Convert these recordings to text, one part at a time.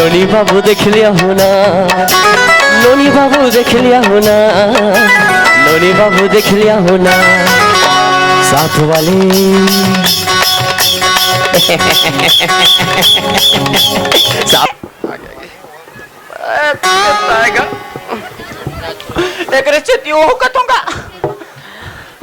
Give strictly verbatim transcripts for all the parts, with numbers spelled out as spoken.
नोनी बाबू देख लिया हो ना, नोनी बाबू देख लिया हो ना, नोनी बाबू देख लिया हो ना, साथ वाले। साथ एकरे चेती ओहू कथों का।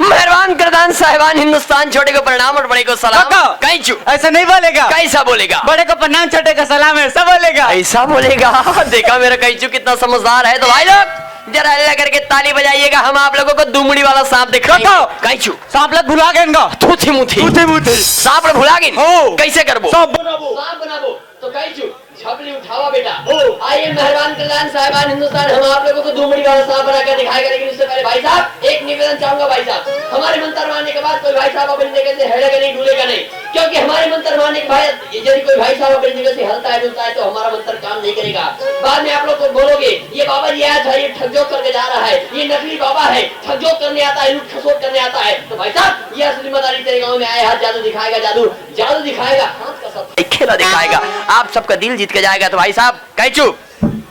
मेहरबान, करदान, साहिबान, हिंदुस्तान, छोटे को प्रणाम और बड़े को सलाम। काका, कैचू। ऐसा नहीं बोलेगा। कैसा बोलेगा? बड़े को प्रणाम, छोटे को सलाम, ऐसा बोलेगा। ऐसा बोलेगा। देखा मेरा कैचू कितना समझदार है। तो भाई लोग, जरा हल्ला करके ताली बजाइएगा, हम आप लोगों को दुमड़ी वाला सांप दिखाएंगे। काका। कैचू। सांप लत भुला गए इनका। थूथी मुथी। थूथी मुथी। सांप लत भुला गए। हो। कैसे करबो? सांप बनाबो। सांप बनाबो। तो कैचू, झपली उठावा बेटा। हो। आइए मेहरबान, करदान, साहिबान, हिंदुस्तान, हम आप लोगों को दुमड़ी वाला सांप बनाकर दिखाएगा, लेकिन उससे पहले भाई साहब, एक निवेदन चाहूंगा भाई साहब, हमारे मंत्र मारने के बाद कोई भाई साहब अपनी जगह से हिलेगा नहीं, डुलेगा नहीं, क्योंकि हमारे मंत्र मारने के बाद ये यदि कोई भाई साहब अपनी जगह से हलता है, डुलता है, तो हमारा मंत्र काम नहीं करेगा। बाद में आप लोग को बोलोगे, "ये बाबा जी आया था, ये ठगजोक करके जा रहा है, ये नकली बाबा है, ठगजोक करने आता है, लूट खसोट करने आता है।" तो भाई साहब, ये असली मदारी तेरे गांव में आया है, जादू दिखाएगा, जादू, जादू दिखाएगा, हाथ का सब खेला दिखाएगा, आप सबका दिल जीत के जाएगा। तो भाई साहब, कैचू,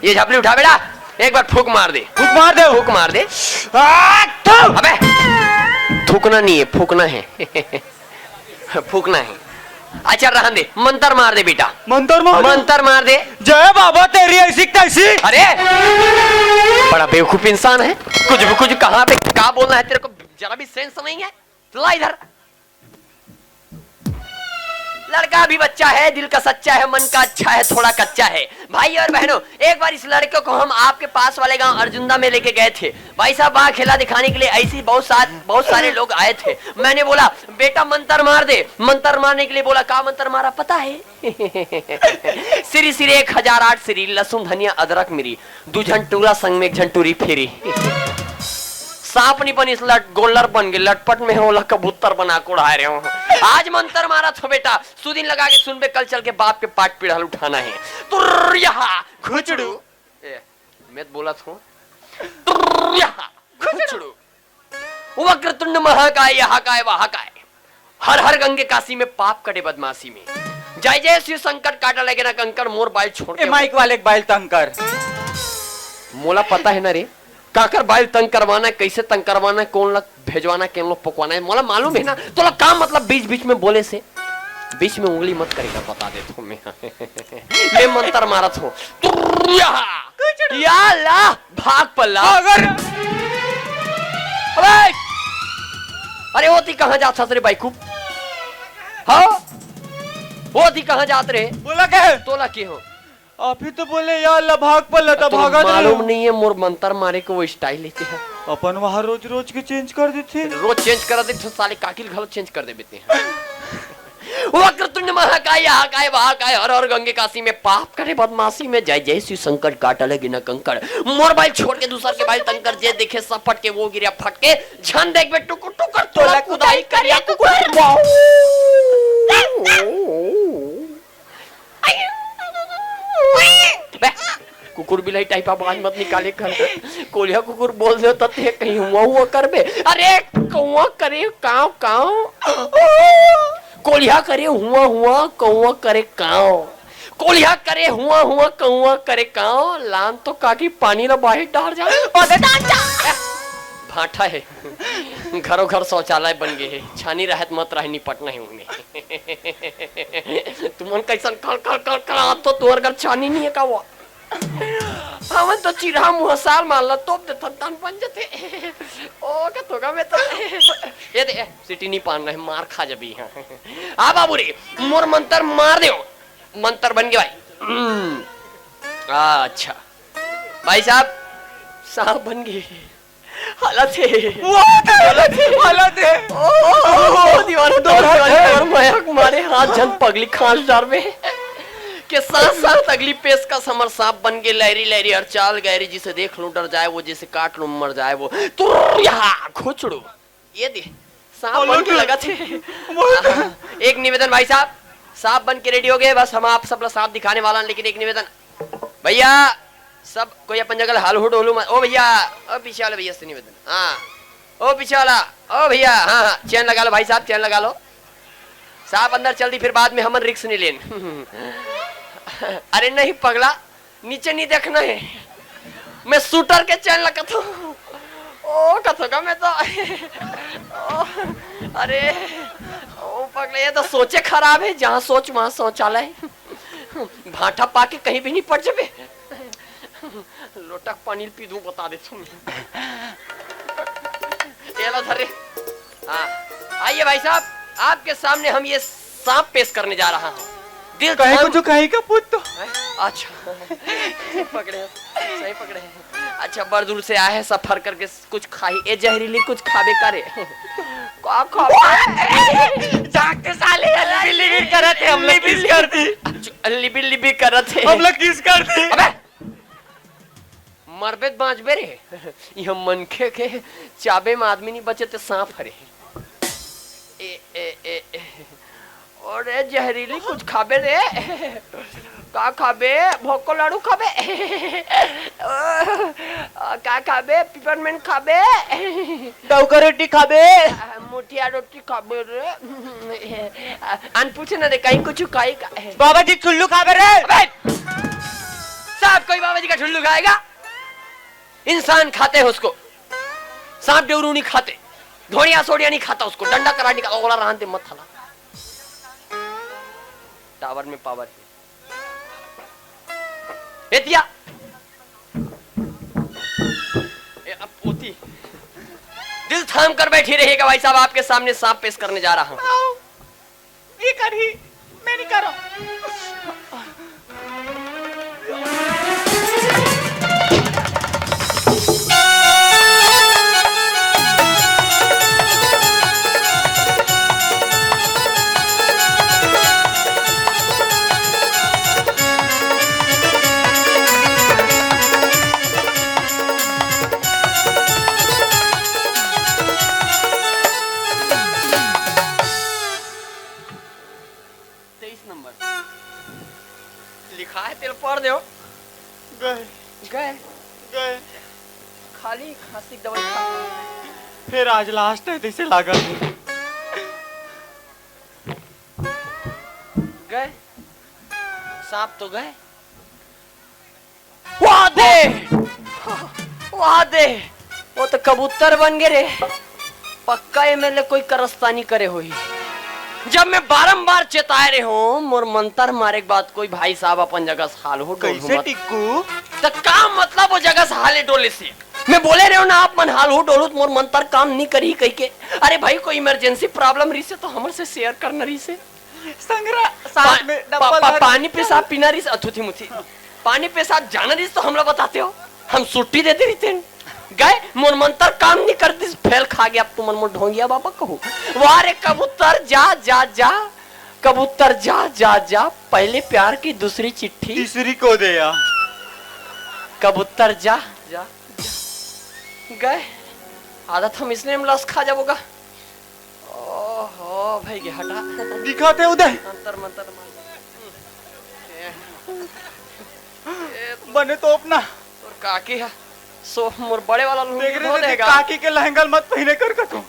ये झपली उठा बेटा, एक बार फूंक मार दे। फूंक मार दे। फूंक मार दे। आ, थू। अबे, थूकना नहीं है, फूंकना है। फूंकना है। अच्छा, रहन दे, मंत्र मार दे बेटा। मंत्र मार दे। मंत्र मार दे। जय बाबा तेरी ऐसी तैसी। अरे, बड़ा बेवकूफ इंसान है। कुछ भी, कुछ कहाँ पे क्या बोलना है तेरे को, जरा भी सेंस नहीं है। ला इधर। लड़का अभी बच्चा है, दिल का सच्चा है, मन का अच्छा है, थोड़ा कच्चा है। भाई और बहनों, एक बार इस लड़के को हम आपके पास वाले गांव अर्जुंदा में लेके गए थे। भाई साहब, वहाँ खेला दिखाने के लिए ऐसी बहुत सार-, बहुत सारे लोग आए थे। मैंने बोला, "बेटा, मंत्र मार दे।" मंत्र मारने के लिए बोला, "का मंत्र मारा पता है?" सिरी सिरी एक हजार आठ सिरी, लहसुन, धनिया, अदरक, मिरी, दू झन टूरा संग में एक झन टूरी फिरी। सांप नी बनिस, लट गोल्लर बन गे, लटपट में ओला कबूतर बना के उड़ाए रहे हो। आज मंत्र मारा था बेटा, सुदिन लगा के सुनबे, कल चल के बाप के पाट पीढ़ल उठाना है। तुर्र यहाँ खुचड़ू। ए, मैं तो बोला था। तुर्र यहाँ खुचड़ू। वक्रतुंड महाकाय, यहाँ काय, वहाँ काय। हर हर गंगे काशी में, पाप कटे बदमाशी में। जय जय शिव संकट काटा लगे ना कंकड़, मोर बाइल छोड़ ए के। माइक वाले के बाइल तंग कर। मोला पता है ना रे, काकर बाइल तंग करवाना है, कैसे तंग करवाना है, कौन ला भेजवाना है, कौन ला पकवाना है, मोला मालूम है ना। तोला का मतलब बीच बीच में बोले से? बीच में उंगली मत करेगा, बता देता हूँ मैं। मैं मंत्र मारत हूँ। तुर्र यहाँ। या ला, भाग पल्ला। अगर अबे! अरे, वो ती कहाँ जात हस रे बाइकू? हाँ? वो ती कहाँ जात रे? बोला क्या है? तोला के हो? आप ही तो बोले, "या ला, भाग पल्ला", तब तोला भागा था। मालूम नहीं है, मोर मंत्र मारे के वो स्टाइल लेते हैं। अपन वहाँ रोज रोज के चेंज कर देते हैं। रोज चेंज कर देते हैं, साले काकिल घलो चेंज कर दे देते हैं। वक्रतुंड महाकाय, यहाँ काय, वहाँ काय, हर हर गंगे काशी में, पाप करे बदमाशी में, जय जय शिव संकट काटा लगे ना कंकड़। मोर बाइल छोड़ के दूसर के बाइल तंग कर, जे देखे सब फटके, वो गिरा फटके, झन देखबे टुकुर टुकुर, तोला कुदाई करिया कुकुर। बे, कुकुर बिलाई टाइप आवाज मत निकाले कर। कोलिया कुकुर बोल दे त ते कहीं हुआ हुआ करबे। अरे, कौआ करे काव काव। कोलिया करे हुआ हुआ, कौआ करे काव। कोलिया करे हुआ हुआ, कौआ करे काव। लान तो काकी पानी ला बाहिर डार जा। ओदे डार जा। भाटा है। घरों घर शौचालय बन गए है। छानी रहत मत रहे, निपटना है उन्हें। तुमन कैसन कल कल कल कल, आप तो तुहर घर छानी नहीं है का वो? हमन तो चिरहा मुँह साल मार ला, तोप दे थन तन बन जथे। ओ, का तो का मैं तो। ये दे, ए, सीटी नहीं पान रहे, मार खा जबी। हाँ बाबू रे, मोर मंत्र मार दे। मंत्र बन गए भाई। हम्म। आ, अच्छा। भाई साहब, साहब बन गए। हालत है। वो हालत है। हालत है। ओ, ओ, ओ, ओ, दीवाना, दो दीवाना, हाथ है। दीवाना, मया मारे हाथ झन पगली खांस डार में। के साथ साथ अगली पेशकश हमर सांप बन के लहरी लहरी और चाल गहरी, जिसे देख लो डर जाए वो, जिसे काट लो मर जाए वो। तुर यहाँ खुचड़ू। ये दे। सांप बोलो बन के तो। लगा थे। बोलो तो। एक निवेदन भाई साहब, सांप बन के रेडी हो गए, बस हम आप सब ला सांप दिखाने वाला हैं, लेकिन एक निवेदन भैया, सब कोई अपन जगह हाल हुड होलू मत। ओ भैया, ओ पीछे वाले भैया से निवेदन। हाँ, ओ पीछे वाला, ओ भैया, हाँ, हाँ, चेन लगा लो भाई साहब, चेन लगा लो। साहब अंदर चल दी, फिर बाद में हमन रिक्स नहीं लेन। अरे नहीं पगला, नीचे नहीं देखना है। मैं शूटर के चैन ला कथों। ओ, कथों का मैं तो। ओ, अरे, ओ पगला, ये तो सोचे खराब है, जहाँ सोच वहाँ शौचालय। भाटा पाके कहीं भी नहीं पड़ जाबे। लोटा पानी पी दूं, बता दे तुम। ये लो धर रे। हाँ, आइए भाई साहब, आपके सामने हम ये सांप पेश करने जा रहा हूँ। दिल कहीं थाम कुछ कहीं का पुत तो। हैं? अच्छा। सही पकड़े हो, सही पकड़े हैं। अच्छा, बड़ दूर से आया है सफर करके, कुछ खाई। ए जहरीली, कुछ खाबे का रे? का खाबे? जाके साले, लिबिर लिबिर करत है, हम लोग लिबिर किस कर दी? लिबिर लिबिर करत है। हम लोग किस कर दी? अबे, मरबे त बांचबे रे। यह मनखे के चाबे में आदमी नहीं बचे ते सांप हरे। ए, ए, ए, ए। अरे जहरीली, कुछ खाबे रे। का खाबे? भोको लाडू खाबे? का खाबे? पिपरमेंट खाबे? डौका रोटी खाबे? मुठिया रोटी खाबे रे। अन पूछे ना रे, कहीं कुछ खाई का? बाबा जी ठुल्लू खाबे रे। अबे! सब कोई बाबा जी का ठुल्लू खाएगा? इंसान खाते हैं उसको, सांप डेवरू नहीं खाते, धोड़िया सोड़िया नहीं खाता उसको, डंडा कराटे का ओला रहन दे मत हला। टावर में पावर है। ए दिया। ए, अब पोती। दिल थाम कर बैठी रहिएगा भाई साहब, आपके सामने सांप पेश करने जा रहा हूँ। ये करही, मैं नहीं करो। तेईस नंबर लिखा है, तेल पढ़ दो। गए। गए। गए। खाली खांसी की दवाई खा। फिर आज लास्ट है, तैसे लागत है। गए। सांप तो गए। वाह दे, वाह दे, वो तो कबूतर बन गए रे। पक्का एमएलए कोई करस्तानी करे होही। जब मैं बारंबार चेताए रहे हूँ, मोर मंतर मारे के बाद कोई भाई साहब अपन जगह से हाल हो डोल कैसे मत। टिक्कू? तो का मतलब वो जगह से हाले डोले से? मैं बोले रहे हूँ ना, आप मन हाल हो डोलू तो मोर मंतर काम नहीं करी कही के। अरे भाई, कोई इमरजेंसी प्रॉब्लम रही से तो हमर से शेयर करना रही से। संगरा, साथ पा-, में पा-, डब्बल पा-, भर पानी पेशाब पीना रिस, अथुथी मुथी। पानी पेशाब जाना रिस तो हमला बताते हो, हम छुट्टी देते रहिते हैं। गए, मोर मंतर काम नहीं करती, फेल खा गया, अब तुमन मोर ढोंगिया बाबा कहू। वाह रे कबूतर, जा, जा, जा, कबूतर, जा, जा, जा, पहले प्यार की दूसरी चिट्ठी। तीसरी को दे या। कबूतर, जा, जा, जा। गए, आदत हम इसलिए हम लस खा जाबो गा। ओहो, भाई के हटा। दिखाते उदय। अंतर मंतर मार। ए, बने तो अपना। तोर काकी है। सो मोर बड़े वाला लुंगी देख रहे धो थे, देगा। काकी के लहंगा मत पहने कर कथो। वो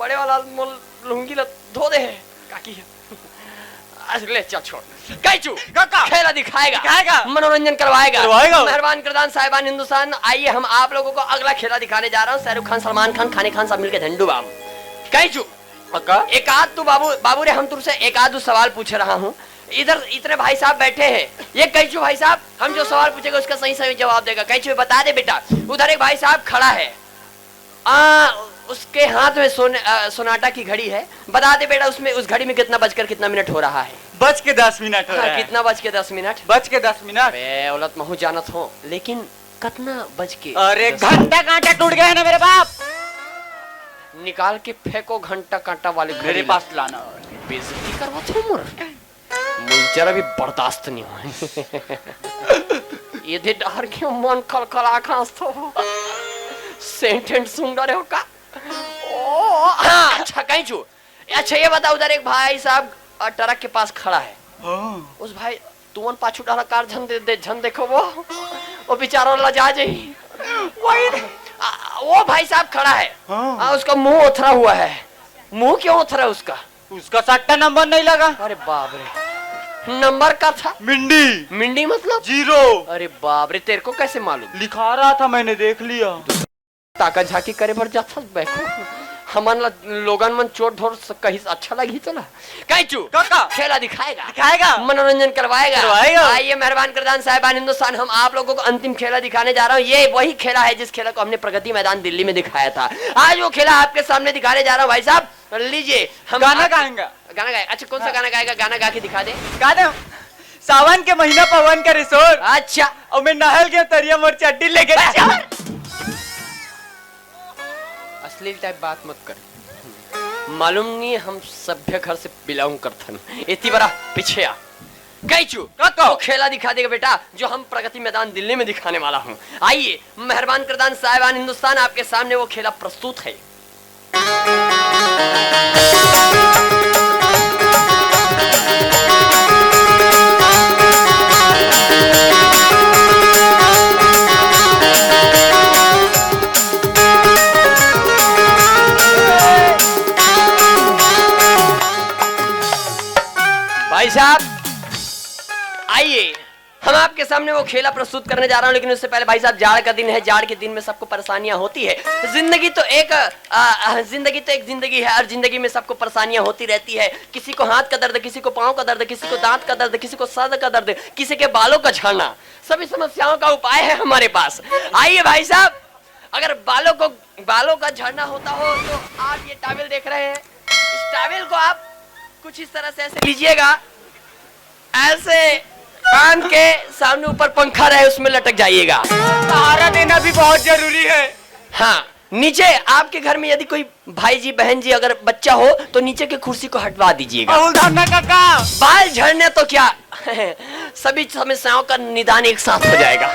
बड़े वाला मोर लुंगी ला धो दे है। काकी है। आज ले चल छोड़। कैचू, काका। खेला दिखाएगा। दिखाएगा। मनोरंजन करवाएगा। करवाएगा। मेहरबान करदान साहिबान हिंदुस्तान, आइए हम आप लोगों को अगला खेला दिखाने जा रहा हूँ। शाहरुख खान, सलमान खान, खाने खान सब मिलके झंडू बाम। कैचू। पक्का? एक आध तू बाबू, बाबू रे, हम तुमसे एक आध सवाल पूछ रहा हूँ। इधर इतने भाई साहब बैठे हैं, ये कैचू भाई साहब हम जो सवाल पूछेगा उसका सही सही जवाब देगा। कैचू बता दे बेटा, उधर एक भाई साहब खड़ा है, आ, उसके हाथ में सोने, आ, सोनाटा की घड़ी है। बता दे बेटा, उसमें, उस घड़ी में कितना बजकर कितना मिनट हो रहा है? बज के दस मिनट हो हाँ, रहा है। कितना बज के दस मिनट? बज के दस मिनट। बे औलत, महू जानत हो, लेकिन कितना बज के अरे, दस घंटा कांटा टूट गया है ना मेरे बाप। निकाल के फेंको घंटा कांटा वाली घड़ी मेरे ला। पास लाना। बेइज्जती करवा थे मोर। मुझे जरा भी बर्दाश्त नहीं हो। ये दे डहर के मन खलखला खास तो। सेंटेंस सुन रहे हो का? ओ, हाँ, अच्छा, कैचू। अच्छा, ये बता, उधर एक भाई साहब, अ, ट्रक के पास खड़ा है। हाँ। उस भाई, तुमन पाछू डाला कार झन दे, दे, झन देखो वो। वो बेचारा लजा जाई। वही। आ, वो भाई साहब खड़ा है। हाँ। आ, उसका मुंह उथरा हुआ है। मुंह क्यों उथरा है उसका? उसका सट्टा नंबर नहीं लगा। अरे बाप रे। नंबर का था? मिंडी। मिंडी मतलब? जीरो। अरे बाप रे, तेरे को कैसे मालूम? लिखा रहा था, मैंने देख लिया। ताका झाकी करे बर जाथस बैकू। हमन ला लोगन मन चोट ढोर स-, कहिस अच्छा लगही तोला? कैचू? काका। खेला दिखाएगा। दिखाएगा। मनोरंजन करवाएगा। करवाएगा। आइए मेहरबान करदान साहिबान हिंदुस्तान, हम आप लोगों को अंतिम खेला दिखाने जा रहा हूँ। ये वही खेला है जिस खेला को हमने प्रगति मैदान दिल्ली में दिखाया था। आज वो खेला आपके सामने दिखाने जा रहा हूँ भाई साहब। लीजिए, हम गाना आप गाएंगे। गाना गाए? अच्छा, कौन सा हाँ। गाना गाएगा? गाना गा के दिखा दे। गा दे। सावन के महीना पवन करे शोर। अच्छा। अउ मैं नहल के तरिया मोर चड्डी लेके बस। चल। अश्लील टाइप बात मत कर। मालूम नहीं हम सभ्य घर से बिलोंग करथन। इतनी बड़ा पीछे आ। कैचू, का, का? वो खेला दिखा देगा बेटा, जो हम प्रगति मैदान दिल्ली में दिखाने वाला हूँ। आइए, मेहरबान करदान साहिबान हिंदुस्तान, आपके सामने वो खेला प्रस्तुत है। भाई साहब, आइए, हम आपके सामने वो खेला प्रस्तुत करने जा रहा हूँ, लेकिन उससे पहले भाई साहब, जाड़ का दिन है। जाड़ के दिन में सबको परेशानियां होती है। जिंदगी तो एक, आ, आ, जिंदगी तो एक जिंदगी है, हर जिंदगी में सबको परेशानियां होती रहती है। किसी को हाथ का दर्द, किसी को पाँव का दर्द, किसी को दांत का दर्द, किसी को सर का दर्द, किसी के बालों का झड़ना, सभी समस्याओं का उपाय है हमारे पास। आइए भाई साहब, अगर बालों को, बालों का झड़ना होता हो तो आप ये टॉवेल देख रहे हैं, इस टॉवेल को आप कुछ इस तरह से ऐसे लीजिएगा, ऐसे कान के सामने ऊपर पंखा रहे, उसमें लटक जाइएगा। सहारा देना भी बहुत जरूरी है। हाँ, नीचे आपके घर में यदि कोई भाई जी, बहन जी, अगर बच्चा हो तो नीचे की कुर्सी को हटवा दीजिएगा। बहुत धरना काका। बाल झड़ने तो क्या, सभी समस्याओं का निदान एक साथ हो जाएगा।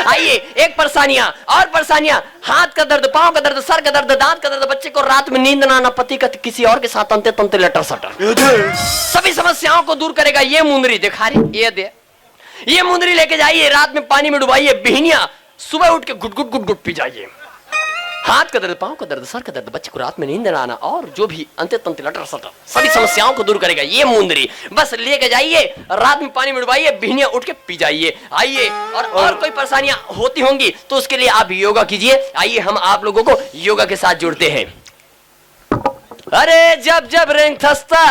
आइए, एक परेशानियां और परेशानियां, हाथ का दर्द, पांव का दर्द, सर का दर्द, दांत का दर्द, बच्चे को रात में नींद ना आना, पति का किसी और के साथ अंते तंते लटर सटर, सभी समस्याओं को दूर करेगा ये मुंदरी। दिखा रे, ये दे, ये मुंदरी लेके जाइए, रात में पानी में डुबाइए, बिहनिया सुबह उठ के गुट गुट गुट गुट पी जाइए। हाथ का दर्द, पांव का दर्द, सर का दर्द, बच्चे को रात में नींद ना आना और जो भी अंते तंते लटर सटर, सभी समस्याओं को दूर करेगा ये मुंदरी। बस लेके जाइए, रात में पानी में डुबाइए, बिहनिया उठ के पी जाइए। आइए, और, और कोई परेशानियां होती होंगी तो उसके लिए आप योगा कीजिए। आइए, हम आप लोगों को योगा के साथ जोड़ते हैं। अरे जब जब रेंग थस्ता।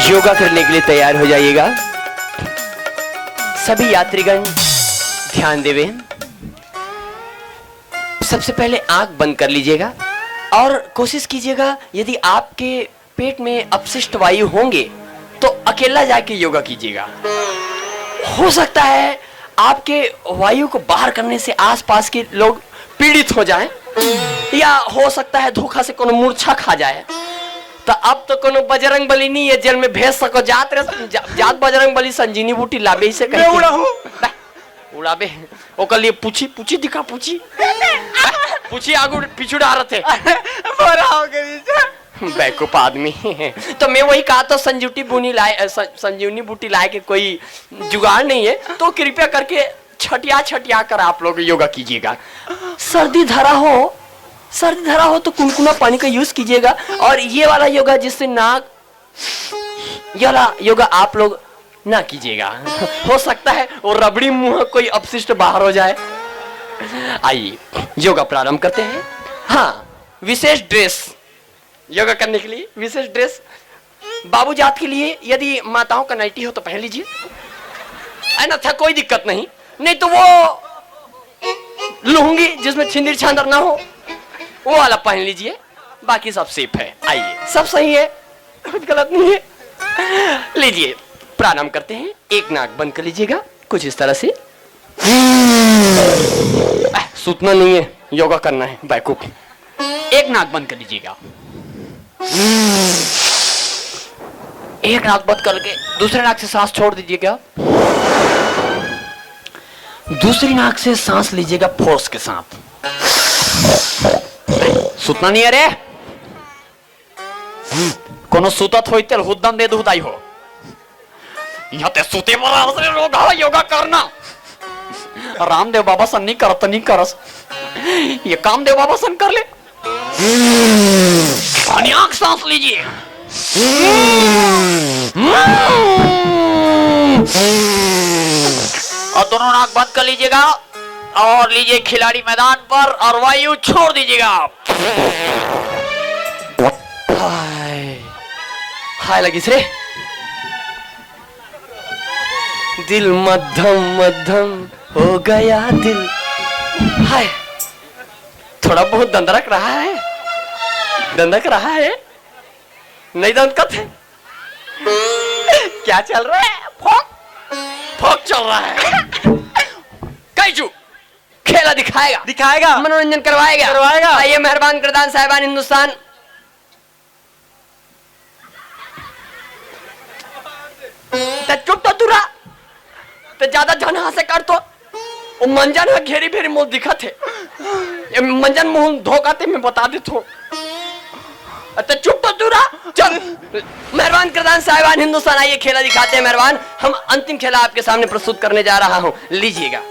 योगा करने के लिए तैयार हो जाइएगा। सभी यात्रीगण ध्यान देवें। सबसे पहले आंख बंद कर लीजिएगा और कोशिश कीजिएगा, यदि आपके पेट में अपशिष्ट वायु होंगे तो अकेला जाके योगा कीजिएगा। हो सकता है आपके वायु को बाहर करने से आसपास के लोग पीड़ित हो जाएं, या हो सकता है धोखा से कोनो मूर्छा खा जाए। तो अब तो कोनो बजरंग बली नहीं है, जेल में भेज सको। जात रे, जा, जात बजरंग बली संजीवनी बूटी लाबे से मैं कहीं। उड़ाहूं। बा, उड़ाबे। ओकर लिए पूछी, पूछी दिखा, पूछी। पूछी आगू पीछू डारत है। मोरा हो गई। बेवकूफ आदमी। तो मैं वही कहा, तो संजीवनी बूटी लाए, अ, सं-, संजीवनी बूटी लाए के कोई जुगाड़ नहीं है, तो कृपया करके छटिया छटिया कर आप लोग योगा कीजिएगा। सर्दी धरा हो, सर्दी धरा हो तो कुनकुना पानी का यूज़ कीजिएगा। और ये वाला योगा जिससे नाक, ये वाला योगा आप लोग ना कीजिएगा। हो सकता है वो रबड़ी मुंह कोई अपशिष्ट बाहर हो जाए। आइए, योगा प्रारंभ करते हैं। हाँ, विशेष ड्रेस, योगा करने के लिए विशेष ड्रेस। बाबू जात के लिए यदि माताओं का नाइटी हो तो पहन लीजिए, अन्यथा कोई दिक्कत नहीं। नहीं तो वो लुंगी जिसमें छिंदर छांदर ना हो, वो वाला पहन लीजिए, बाकी सब सेफ है। आइए, सब सही है, कुछ गलत नहीं है। लीजिए, प्राणायाम करते हैं। एक नाक बंद कर लीजिएगा कुछ इस तरह से। आह, सूतना नहीं है, योगा करना है, बैकअप। एक नाक बंद कर लीजिएगा, एक नाक बंद करके दूसरे नाक से सांस छोड़ दीजिएगा, दूसरी नाक से सांस लीजिएगा फोर्स के साथ। सुतना नहीं है रे। कोनो सुतत होई तेल हुद्दम दे दुहदाई हो। यहाँ ते सुते बर आवत रे, रोगहा योगा करना। रामदेव बाबा सन नहीं करत, नहीं करस। ये कामदेव बाबा सन कर ले। पानी आंख सांस लीजिए। और दोनों नाक बंद कर लीजिएगा। और लीजिए खिलाड़ी मैदान पर और वायु छोड़ दीजिएगा। हाय, हाय लगिस रे। दिल मध्यम मध्यम हो गया दिल। हाय, थोड़ा बहुत दंदरक रहा है, दंदक रहा है, नहीं दंदकत है। क्या चल रहा है? फोक, फोक चल रहा है। कैचू खेला दिखाएगा, दिखाएगा। मनोरंजन करवाएगा, करवाएगा। आइए मेहरबान करदान साहिबान हिंदुस्तान। त चुप तो तू रहा, त ज्यादा झन हंसे कर तो। वो मंजन ह घेरी भेरी मोल दिखत हे। ये मंजन मुंह धोखा ते मैं बता देत हो। त चुप तो तू रहा। चल, मेहरबान करदान साहिबान हिंदुस्तान, आइए खेला दिखाते हैं मेहरबान। हम अंतिम खेला आपके सामने प्रस्तुत करने जा रहा हूँ, लीजिएगा।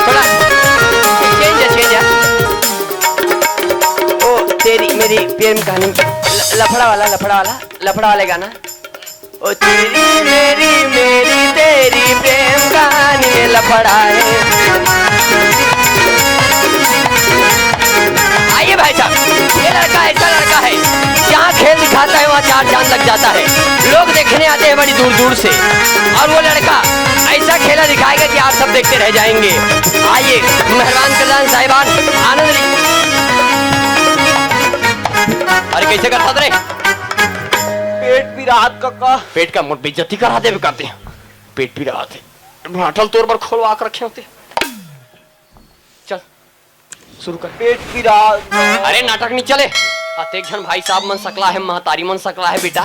थोड़ा change है, change है। ओ तेरी मेरी प्रेम कहानी, ल-, लफड़ा वाला, लफड़ा वाला, लफड़ा वाले गाना। ओ तेरी मेरी, मेरी तेरी प्रेम कहानी में लफड़ा है। आइए भाई साहब, ये लड़का ऐसा लड़का है, जहाँ खेल दिखाता है वहाँ चार चांद लग जाता है। लोग देखने आते हैं बड़ी दूर दूर से, और वो लड़का ऐसा खेला दिखाएगा कि आप सब देखते रह जाएंगे। आइए मेहरबान करदान साहिबान, आनंद लीजिए। अरे कैसे करता रे? पेट पिरात काका। पेट का मोट बेइज्जती करा देवे करते हैं। पेट पिरात हे। भाटल तोर बर खोलवा के रखे होते। चल, शुरू कर। पेट पिरात। अरे नाटक नहीं चले। अतेक झन भाई साहब मन सकला है, महतारी मन सकला है बेटा।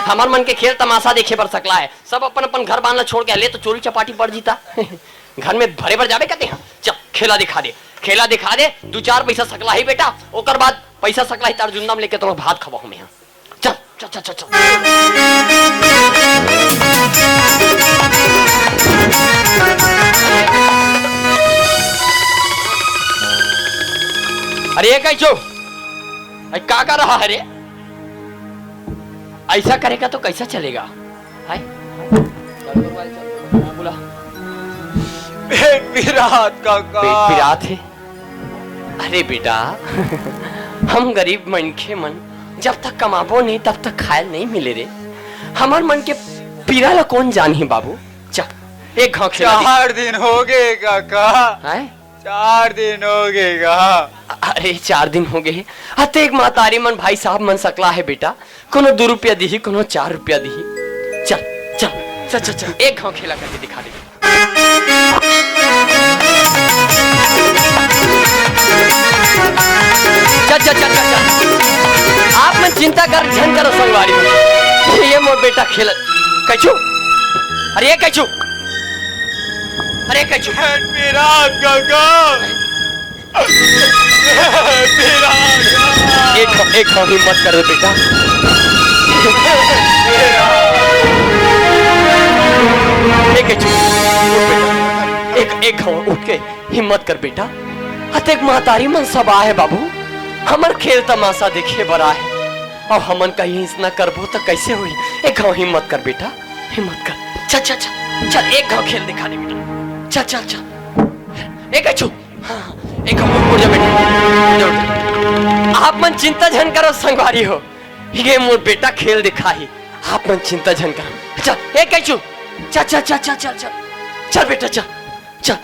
हमर मन के खेल तमाशा देखे बर सकला है। सब अपन अपन घर बार ला छोड़ के ले तो चोरी चपाटी पड़ जीता। घर में भरे बर जाबे कहते हैं। चल खेला दिखा दे, खेला दिखा दे। दू चार पैसा सकला ही बेटा, ओकर बाद पैसा सकला ही तार जुंदा में लेके तो भात खवाहूं मैं। चल, चल, चल, चल, चल। अरे, ये कैचो? अरे, का कर रहा है रे? ऐसा करेगा तो कैसा चलेगा? हाय? बोला। पेट पिरात, काका। पेट पिरात है? अरे बेटा, हम गरीब मनखे मन जब तक कमाबो नहीं, तब तक खायल नहीं मिले रे। हमर मन के पीरा ला कौन जानही बाबू? चल, एक घाव खेला दे। चार दिन हो गए काका। हैं? चार दिन हो गए का। अरे, चार दिन हो गए। अतेक महतारी मन, भाई साहब मन सकला है बेटा। कोनो दू रुपया दिही, कोनो चार रुपया दिही। चल, चल, चल, चल, चल, एक घाव खेला करके दिखा दे। चल, चल, चल, चल, चल। आप मन चिंता कर, झन करो संगवारी। ये मोर बेटा खेलत। कैचू? अरे, ये कैचू? अरे, कैचू? मेरा गगा। एक, एक हिम्मत कर बेटा। एक, एक, एक उठ के हिम्मत कर बेटा। अतेक महतारी मन सब आहे बाबू, हमर खेल तमाशा देखे बर आहे। अब हमन कहीं इसना करबो त कैसे होई? एक घाव हिम्मत कर बेटा, हिम्मत कर। चल, चल, चल, चल, एक घाव खेल दिखा दे बेटा। चल, चल, चल। एक अच्छू। हाँ, एक हम उठ जा बेटा। उठ जा, उठ जा। आप मन चिंता झन करो संगवारी हो, ये मोर बेटा खेल दिखाही। आप मन चिंता झन करो। चल, एक कैचू। चल, चल, चल, चल, चल, चल। चल बेटा, चल। चल।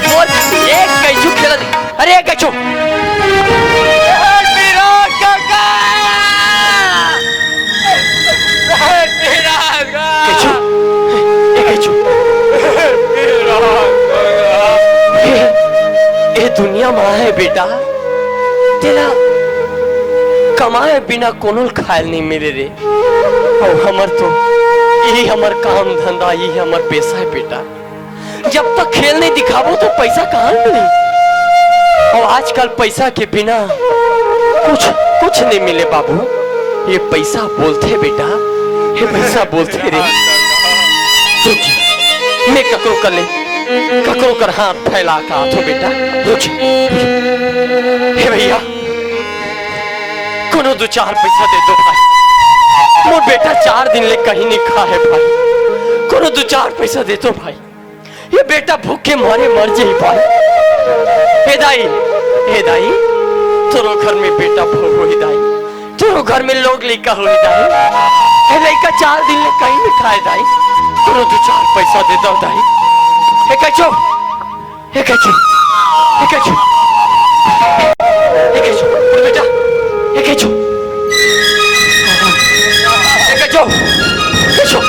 मोर एक कैचू खेला दे। अरे, एक कैचू। विराट काका। कैचू, ए कैचू। ए, ए दुनिया मा हे बेटा, तेला कम कमाए बिना कोनो ल खाए ल नहीं मिले रे। अउ हमर तो यही हमर काम धंधा, यही हमर पेशा हे बेटा। जब तक खेल नहीं दिखाबो तो पैसा कहाँ मिली? अउ आजकल पैसा के बिना कुछ, कुछ नहीं मिले बाबू। ये पैसा बोलथे बेटा, ये पैसा बोलथे रे। रुक, मैं ककरो कर ले, ककरो कर हाथ फैला के आथो बेटा। रुक, हे भैया, कोनो दू चार पैसा दे दो भाई। मोर बेटा चार दिन ले कहीं नहीं खा है भाई, कोनो दू चार पैसा दे दो भाई। ये बेटा भूख के मारे मर जाई भाई। हे दाई, हे दाई, तोरो घर में बेटा बहू होही दाई, तोरो घर में लोग लइका होही दाई। हे लइका चार दिन ले कहीं नहीं खाए दाई, कोनो दू चार पैसा दे दो दाई। हे कचो, हे कचो, हे कचो, हे कचो, उठ बेटा, हे कचो, हे कचो, हे कचो।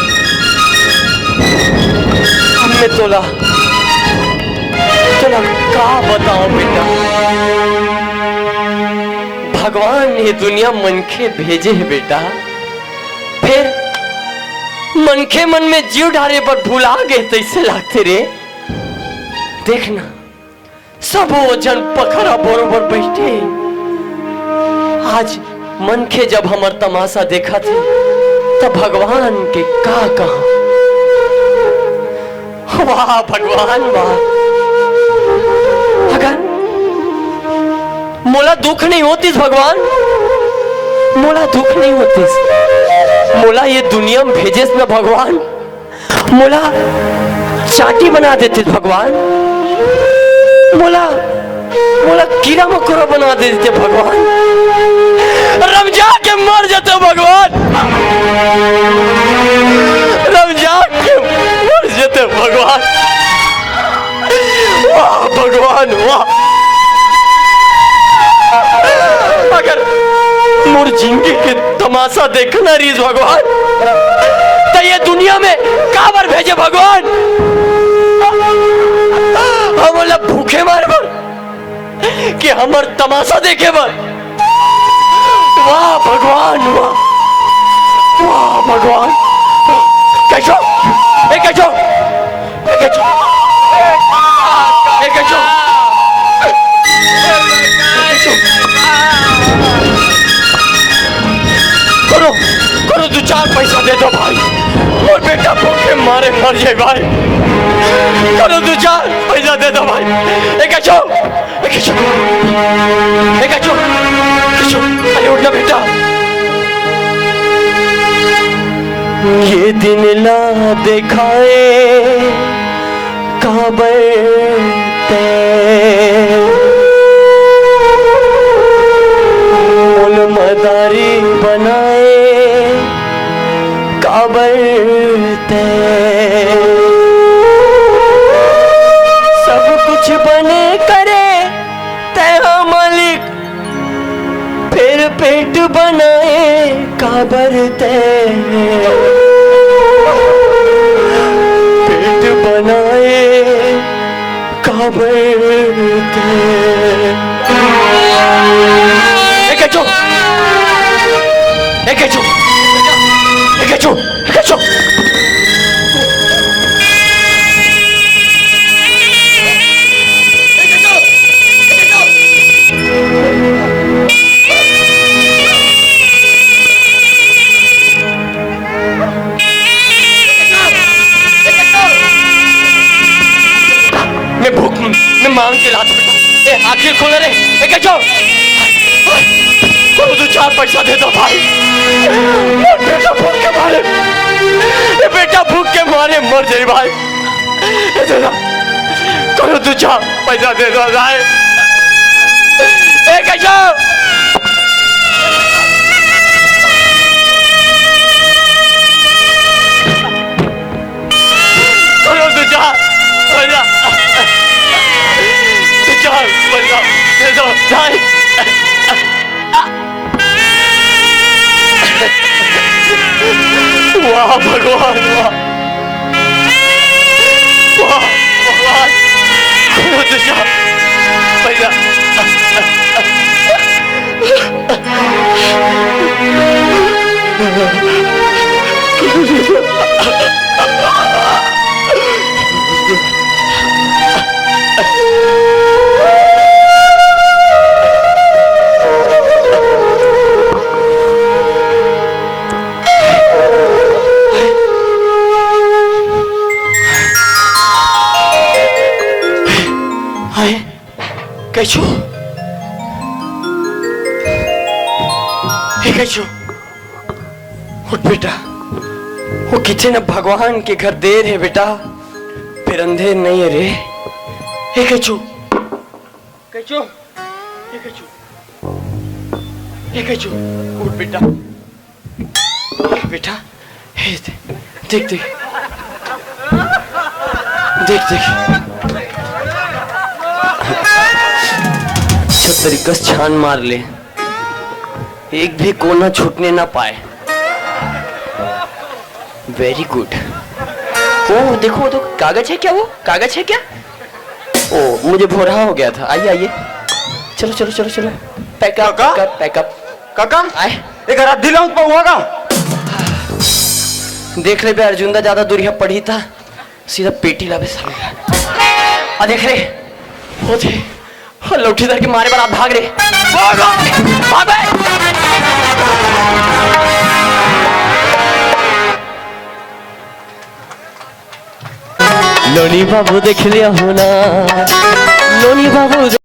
मैं तोला, तोला का बताओ बेटा, भगवान ये दुनिया मनखे भेजे हे बेटा, फिर मनखे मन में जीव डारे बर भुला गए तैसे लागथे रे। देख ना, सबो झन पखरा बरोबर बैठे। आज मनखे जब हमर तमाशा देखथे, त भगवान के का कहा? वाह भगवान वाह, अगर मोला दुख नहीं होतिस भगवान, मोला दुख नहीं होतिस, मोला ये दुनिया में भेजेस न भगवान, मोला चाटी बना देते भगवान, मोला, मोला कीड़ा मकोड़ा बना देते भगवान। रमजा के मर जाते भगवान, रमजा के मर जाते भगवान। वाह भगवान वाह, अगर मोर जिंदगी के तमाशा देखना रहीस भगवान, त ये दुनिया में काबर भेजे भगवान? हमन ला भूखे मारे बर कि हमर तमाशा देखे बर? वाह भगवान वाह, वाह भगवान। कैसो, ए कैसो, ए कैसो, ए कैसो। करो, करो, दू चार पैसा दे दो भाई, मोर बेटा भूख के मारे मर जाए भाई, करो दू चार पैसा दे दो भाई। ए कैसो, ए कैसो, ए कैसो, कैसो, अरे उठ ना बेटा। ये दिन ला देखाए काबर ते मोल मदारी बनाए काबर ते सब कुछ बने करे ते हो मालिक, फिर पेट बनाए काबर ते, पेट बनाए काबर ते। ए कचो, ए कचो, ए कचो, ए कचो। मैं भूख, मैं मांग के लात बेटा। ए, आखिर खोल रे। ए, कैचो? कोनो दू चार पैसा दे दो भाई। मोर बेटा भूख के मारे, ए, बेटा भूख के मारे मर जाई भाई। ए, दे दो। कोनो दू चार पैसा दे दो भाई। ए, कैचो? कोनो दू चार पैसा, दू चार पैसा दे दो भाई। वाह भगवान, वाह। वाह भगवान, कोनो दू चार पैसा। हाय, कैचू, हे कैचू, उठ बेटा। वो किथे न भगवान के घर देर हे बेटा, फिर अंधेर नहीं है रे। हे कैचू, कैचू, हे कैचू, हे कैचू, उठ बेटा। बेटा, हे दे-, देख, देख। देख, देख। अच्छा तरीका से छान मार ले, एक भी कोना छूटने ना पाए। Very good। ओ, देखो, वो तो कागज है क्या? वो कागज है क्या? ओ, मुझे भोरहा हो गया था। आइए, आइए। चलो, चलो, चलो, चलो। Pack up, काका? Pack up, pack up। काका? आए। एक रात ढीला पाऊंगा का? देख ले बे, अर्जुन दा ज्यादा दूरिया पड़ी था, सीधा पेटी लावे साले। आ देख रे, वो थे, वो लौठी धर के मारे बर आप भाग रे। भाग, भाग बे। नोनी बाबू देख लिया हो ना, नोनी बाबू।